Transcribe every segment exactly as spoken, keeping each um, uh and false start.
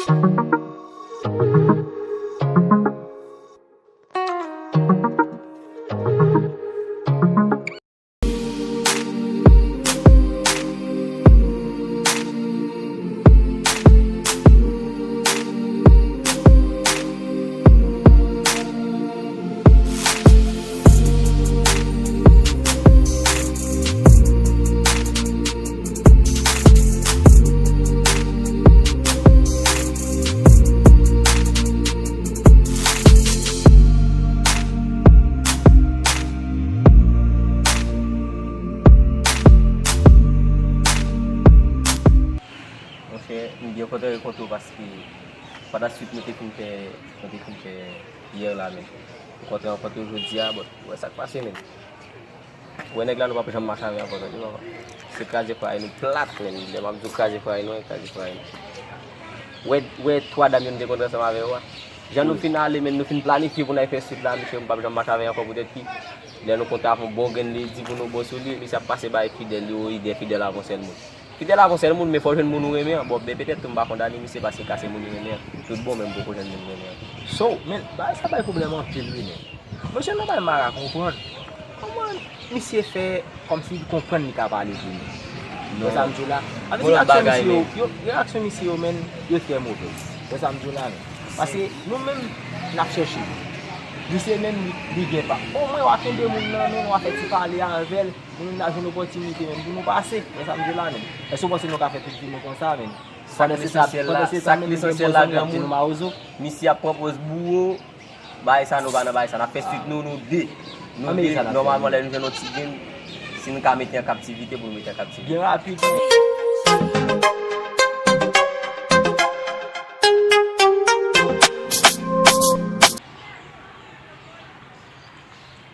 Monchè, m byen kontan rankontre w paske pandan swit nou te fin fè, nou te fin fè yè la menm. M kontan rankontre w jodi a, but ou wè sa k pase menm. Ou wè nèg la nou p ap janm mache avè ankò tande papa. Se kraze fwaye nou plat menm, lè m ap di w kraze fwaye nou, kraze fwaye nou. Ou wè, ou wè twa dam yo nou te kontre ansanm avè yo a. Jan nou fin ale menm, nou fin planifye pou n al fè swit la, mesye, m p ap janm mache avè ankò poutèt ki lè nou kontre avè yon bon grenn ledi pou nou bon sou li, misye ap pase bay fidèl yo, ide fidèl avè yon sèl moun. Fidèl avè yon sèl moun, men fò w jwenn moun ou renmen an. Bon, men petèt tou m pa kondane misye paske ka se moun li renmen an. Tout bon, men m poko jwenn moun m renmen an. So, men, bagay sa bay pwoblèm anpil wi, men. Monchè, nan bay m pa ka konprann. Kòman misye fè kòmsi li konprann li ka pale pou nou? Wè sa m di w la? Avèk reyaksyon misye yo, yo, reyaksyon misye yo, men, yo trè move. Wè sa m di w la, men. Paske nou menm, n ap chèche. Misye menm, li, li gen pa. Omwen, w a kenbe moun nan, men, w a fè ti pale avè l. Pou nou ta jwenn opòtinite menm, pou nou pase. Men sa m di w la menm. Èske w panse nou ka fè tout vi nou konsa menm? Pandan se tan, pandan se tan menm nou gen bon zanmi k ap di nou mawozo. Misye ap pran pòz bouro. Bagay sa nou pa nan bagay sa. N ap fè swit nou, nou de. Nou de, nòmalman lè nou jwenn yon ti grenn, si nou ka mete an kaptivite, pou nou mete an kaptivite. Byen rapid.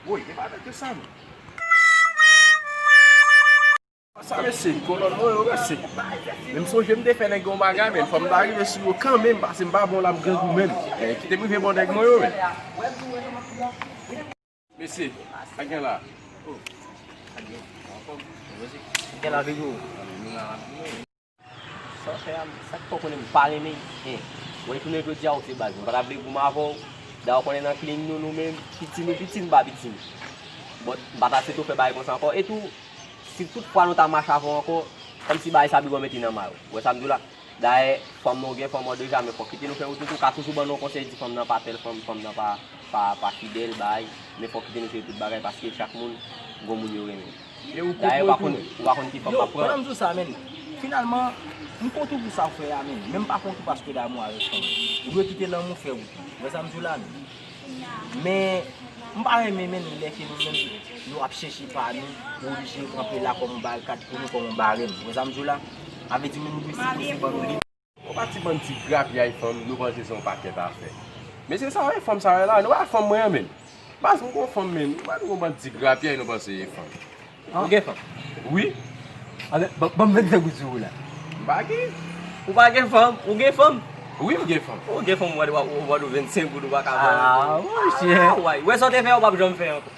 Woy, e pa nèg yo sa non. Sa mesye, kolòn mwen yo mesye. Men m sonje m te fè nèg yo yon bagay, men fò m ta rive sou yo kanmenm, paske m pa bon la m grangou menm. Eh, kite m rive bò nèg mwen yo, men. Mesye, sa gen la? Gen la, big bro. Sa w fè a, sa k fè w konnen m pa renmen en. Wè, jounen jodi a, ou se baz. M pa ta vle goumen avè w. Dayè, w konnen nan klinik nou, nou menm, piti nou piti, nou pa piti nou. But, m pa ta swete w fè bagay konsa ankò. E tou, si tout fwa nou ta mache avè w ankò, kòmsi bagay sa big bro mete nan may ou. Wè sa m di w la? Dayè, fanm nan, ou gen fanm ou deja, men fò w kite nou fè wout nou tou. Ou ka toujou ban nou yon konsèy, di fanm nan pa tèl fanm, fanm nan pa, pa, pa fidèl, bagay. Men fò w kite nou fè tout bagay, paske chak moun, gon moun yo renmen. Dayè, ou pa konn, ou pa konn ki fanm w ap pran. Yo, pandan m di w sa, menn, finalman, m kont ou pou sa w fè a, menn. Men m pa kont ou paske w damou avèk fanm. Ou dwe kite lanmou fè wout li. Ou wè sa m di w la, menn? Men, m pa renmen, menn, lè ke nou menm, nou ap chèche pa nou, ou oblije kanpe la kòm yon barikad pou nou, kòm yon barèm. Ou wè sa m di w la? Sa vle di, menn, nou dwe sipoze ban nou limit. Yon pati bann ti grapyay fanm, nou panse se yon pakèt afè. Mesye sa w wè, fanm sa w wè la, nou wè fanm mwen an, menn. Baz, m gon fanm, menn. Ou wè nou gon bann ti grapyay, nou panse e fanm. Ou gen fanm? Wi. Ale, ban, ban m vennsenk goud sou ou la. M pa gen. Ou pa gen fanm? Ou gen fanm? Wi, m gen fanm. Ou gen fanm, ou wè, ou wè, ou wè vennsenk goud, ou pa ka ban. Ah, monchè. Ah, wè. Wè sa w te fè, ou p ap janm fè ankò.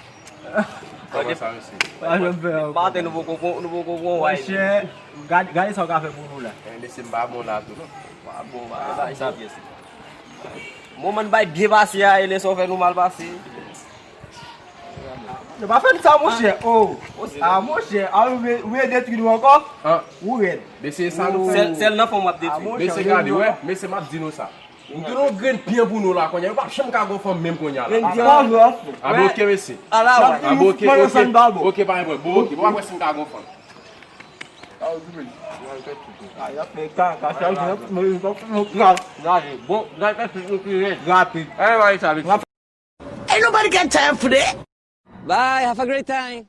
Kòman sa, mesye? Pa janm fè ankò. Maten, nou poko pran, nou poko pran way. Monchè, gad, gade sa w ka fè pou nou la. Eh, mesye, m pa bon la tou, non. Pa bon, pa bon, pa sa pyès. Moman n bay byen pase a, e lè sa w fè nou mal pase. Nou pa fè n sa, monchè. Oh. Ah, monchè. Ah, ou vle, ou vle detwi nou ankò? Ou rèd. Mesye, sa nou fè. Sèl, sèl nan fanm w ap detwi. Mesye, gade, wè. Mesye, m ap di nou sa. M te yon grenn pyan pou nou la, kounye a. Yo p ap janm ka gon fanm menm kounye a la. Grenn pyan. Ah, bon, ok, mesye. Ah, bon, ok, ok. Ok, pa gen pwoblèm. Bon, ok, bon, m ap wè si m ka gon fanm. Ah, ou di, men. Ah, y ap fè kaka, sa, y ap fè kaka. Gade, bon, gade, fè tout nou ki rèd. Rapid. Ann, mari sa vit. Ain't nobody got time for that. Bye, have a great time.